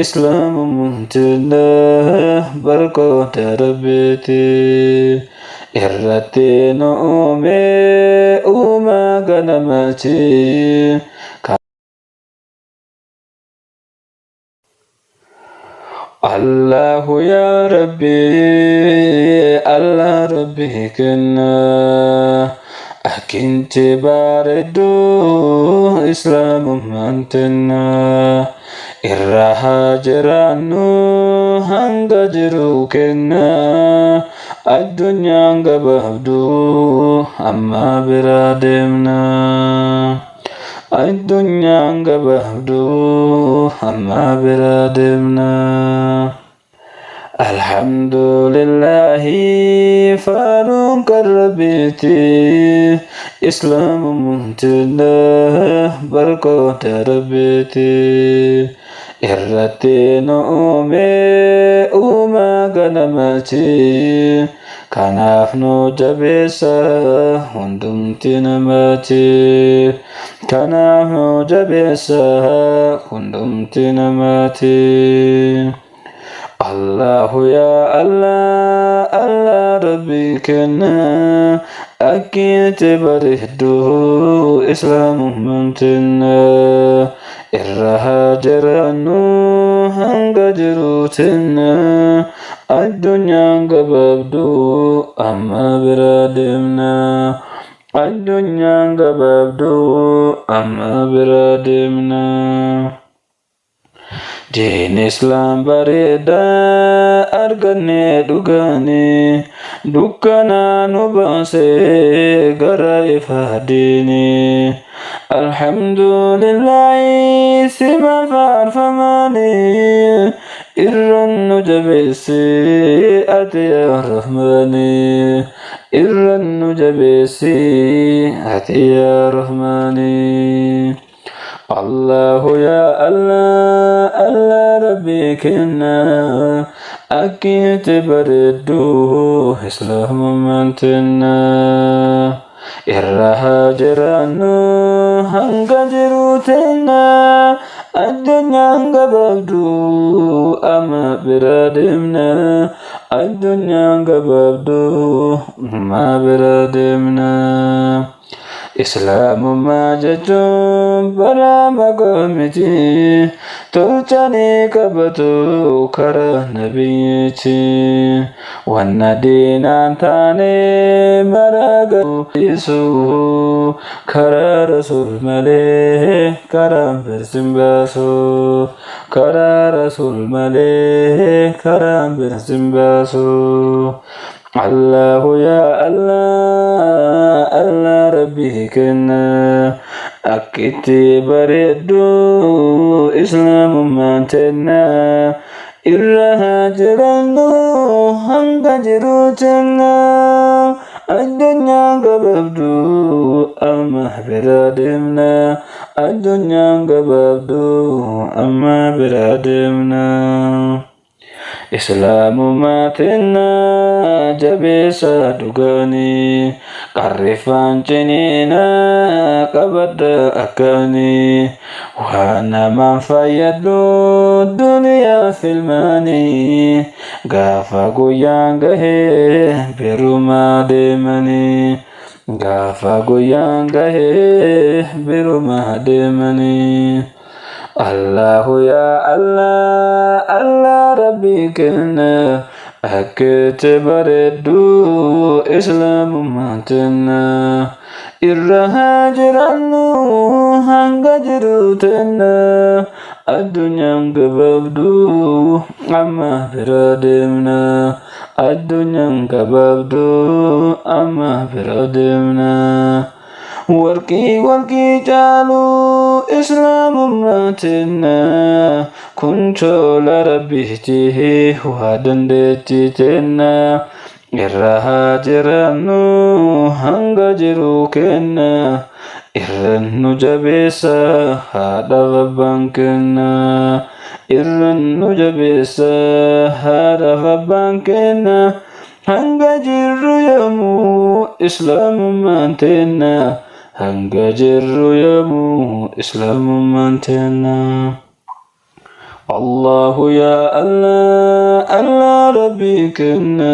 Islaamummaan teenna barkoota Rabbiiti. Irratti nu uume uumaa ganamaati. Allahu yaa Rabbi, Allah Rabbi kenna. Akkinti bareeddu Islaamummaan teenna. Irra haa jiraannu hanga jiru kenna. Addunyaan gabaabduu amma bira deemna. Addunyaan gabaabduu amma bira deemna. Alhamdulillahi faaruun kan Rabbiiti. Islaamummaan teenna barkoota Rabbiiti. Irratti nu uume uumaa ganamaati. Kanaaf nu jabeessa hundumti namaati. Kanaaf nu jabeessa hundumti namaati. Allahu yaa Allah, Allah Rabbi kenna. Akkiitti bareeddu Islaamummaan teenna. Irra haa jiraannu hanga jiru teenna. Addunyaan gabaabduu amma bira deemna. Addunyaan gabaabduu amma bira deemna. Diin Islaam bareedaa arganne dhugaani, dukkanaa nu baasee gara ifa diini. Alhamdulillahi sima faarfamaani, irran nu jabeessi ati yaa Rahmaani. Irran nu jabeessi ati yaa Rahmaani. Allahu yaa Allah, Allah Rabbi kenna. Akkiitti bareeddu Islaamummaan teenna. Irra haa jiraannu hanga jiru teenna. Addunyaan gabaabduu amma bira deemna. Addunyaan gabaabduu amma bira deemna. Islaamummaa jechuun bara maqaa miti, tolchanii qabatu karaa nabiyyiiti. Wanna diinaan taane mara gadhiisu, karaa Rasuul malee karaan birsin baasu. Karaa Rasuul malee karaan birsin baasu. Allahu yaa Allah, Allah Rabbi kenna. Akkitti bareeddu Islaamummaan teenna. Irra haa jiraannu hanga jiru teenna. Addunyaan gabaabduu amma bira deemna. Addunyaan gabaabduu amma bira deemna. Islaamummaa teenna jabeessa dhugaani, qarriffaan ciniina qabadha akkaani. Waan namaan fayyadhu duniyaa filmaani, gaafa guyyaan gahee birumaa deemani. Gaafa guyyaan gahee birumaa deemani. Allahu yaa Allah, Allah Rabbi kenna. Akkitti bareeddu Islaamummaan teenna. Irra haa jiraannu hanga jiru teenna. Addunyaan gabaabduu amma bira deemna. Addunyaan gabaabduu amma bira deemna. Warqii warqii caalu Islaamummaa teenna. Kun tola Rabbiiti waa dandeettii teenna. Irra haa jiraannu hanga jiru kenna. Irra nu jabeessa haadha abbaan kenna. Irra nu jabeessa haadha abbaan kenna. Hanga jirru yoomuu Islaamummaan teenna. Hanga jirru yoomuu Islaamummaan teenna. Allahu yaa Allah, Allah Rabbii kenna,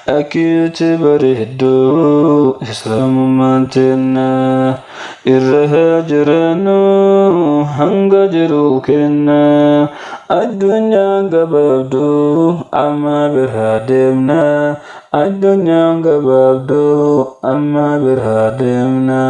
akkiitti bareedduu islaamummaan teenna, irra haa jiraannu hanga jiruu kenna, addunyaan gabaabduu amma biraa deemna, addunyaan gabaabduu amma biraa deemna.